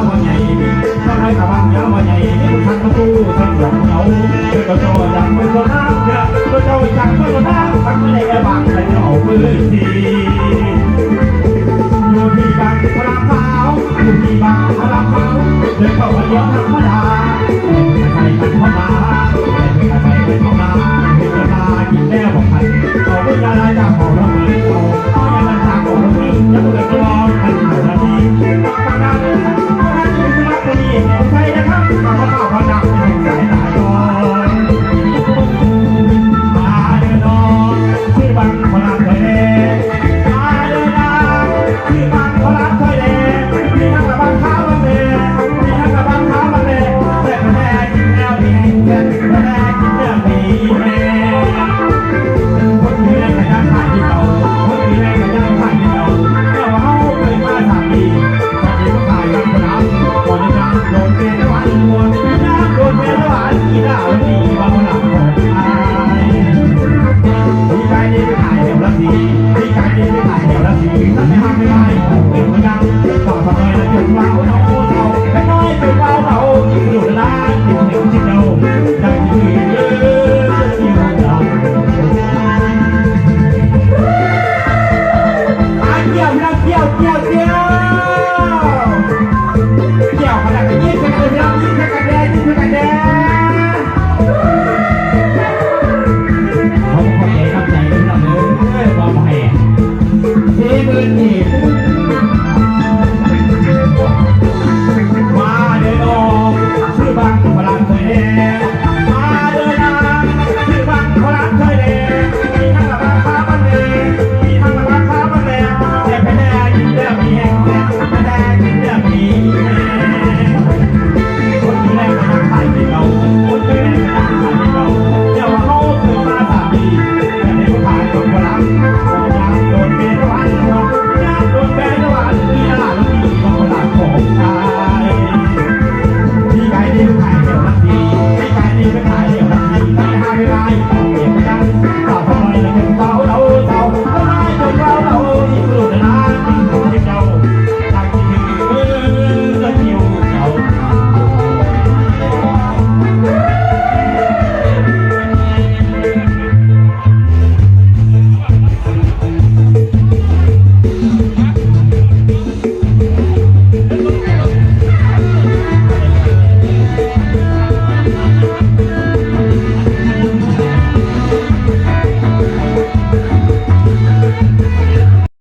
ພໍ່ໃຫຍ່ ເຈົ້ານາຍຕາບັງຍາວພໍ່ໃຫຍ່ ມີຜູ້ທັນປະຕູທັນດອກເຫງົາ ເຈົ້າເຈົ້າຢາກເບິ່ງຕົວນາງເດີ ເຈົ້າເຈົ້າຢາກເບິ່ງຕົວນາງ ພັກໃນແອບາງໃນເຈົ້າເບິ່ງທີ່ ຢູ່ທີ່ບາງພະລາມຂາວ ຢູ່ທີ່ບາງພະລາມຂາວ ເດີນເຂົ້າມາດຽວທຳມະດາ